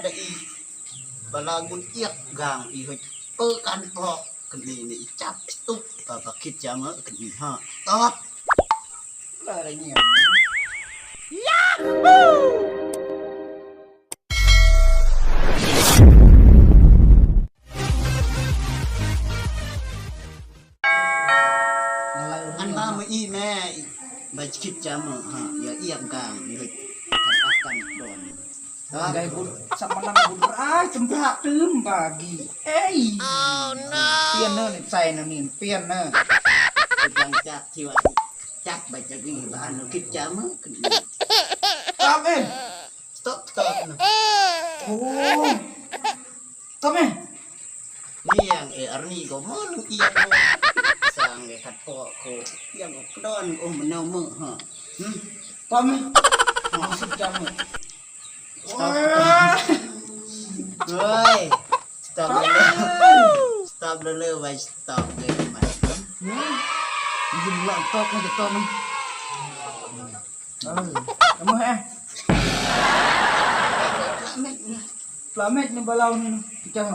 ດາອີ ບາລາກຸນອຽກກາງອີ ເຮີ້ຍ ເປີກັນເພາະ ຄັນນີ້ນີ້ ຈັບຕຸບ ປາປາຄິດຈາເມີ ຄັນນີ້ຮະ ຕອບ ລາລະຍຽມ ອັນມາມື້ອີແມ່ ບາຄິດຈາເມີ ຮະ ຢ່າອຽກກາງ ເຮີ້ຍ ກັນດອນ ໄດ້ບຸນສະມະນັງບຸນຮ້າຍ ຈຳພະຕື່ມບາກີ ເອີຍ ປ່ຽນເນີ ນິໄສນະນີ້ ປ່ຽນເນີ ຫຼັງຈາກທີ່ວ່າຈັບໄປຈາກນີ້ ບ້ານເຮົາຄິດຈາເມີຂຶ້ນ ຕອບເອງ ສະຕັອບ ສະຕັອບ ໂອ້ ຕອບເອງ ນີ້ຫຍັງເອ ອັນນີ້ກໍເມີນະ ອີກ ສ້າງເດ ຂັດພໍ້ໂຄ ຫຍັງກໍດອນ ໂອ້ ມັນແນວເມີ ຮະ ຫຶ ຕອບເອງ ເອົາສິຈັບເມີ ໂອ້ຍ ເຮີ້ຍ ສະຕັອບເລີຍ ສະຕັອບເລີຍ ໄວ້ສະຕັອບເລີຍ ມັນ ຍິງລອງຕອບ ມັນຈະຕອບມັນ ເອີ ເອົາມືໃຫ້ ປາເມັດນີ້ ປາເມັດນີ້ບໍ່ເລົ່ານີ້ ເຈົ້າ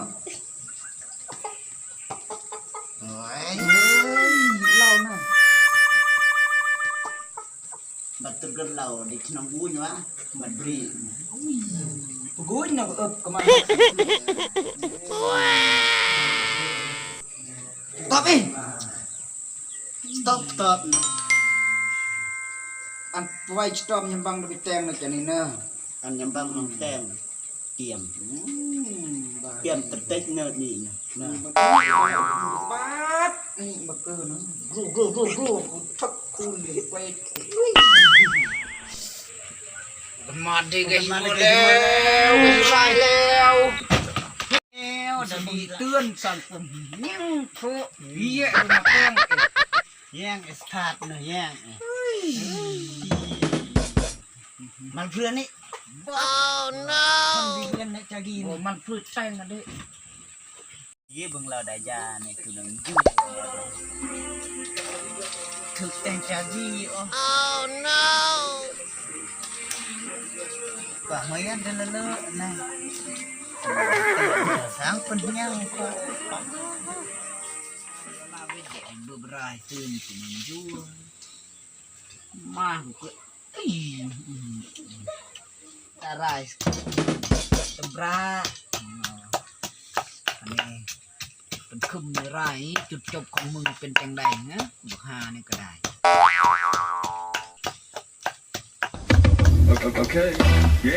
ໂອ້ຍ ເລົ່ານະ ບັດເກີດເລົ່າເດັກນ້ອງບູຍວ່າ ບັດບຣີ ປະກຸຍນະ ເອິບກະມາ ຕອບອີກ ສະຕັອບ ສະຕັອບ ອັນໄວ້ສະຕັອບ ຍາມບັງໄປແຕ່ງນະ ຈະນີ້ນະ ອັນຍາມບັງມາແຕ່ງ ກຽມ ອືມ ກຽມຕະເຕັກເນີດນີ້ນະ ບາດນີ້ບັກເກີນ ໂກ ໂກ ໂກ ໂກ ທັກຄູນເລີຍ ໄປ ມັນມາເດກະຫິໂມແລ້ວ ໄປແລ້ວ ແລ້ວດຽວນີ້ເຕືອນສັງຄົມ ຍັງໂພ ເວຍມາແກງ ແຍ່ງເອສທາດນະ ແຍ່ງ ມັນເພື່ອນນີ້ Oh no ມັນເພື່ອນໃນຈາກີ ໂອ້ ມັນພືດແຕ່ງກັນເດ້ ເຍ ເບິ່ງລາວໄດ້ຢາໃນຄືນຢູ່ ຖືກແຕ່ງຈາກດີ ໂອ້ Oh no ກະເຮົາຢ້ານເດີເລີນະ ທາງເພິ່ນຍັງກະ ລາເວັດເດີ ເບີບຣາຍຕື່ນຄືນຢູ່ ມາກະ ອີ ຕາລາຍ ຕຳຣາ ອັນນີ້ເປັນຄຶມໃນລາຍ ຈຸດຈົບຂອງມຶງເປັນຈັ່ງໃດຫະ ບັກຫ່ານີ້ກະໄດ້ ໂອເຄ ເຢ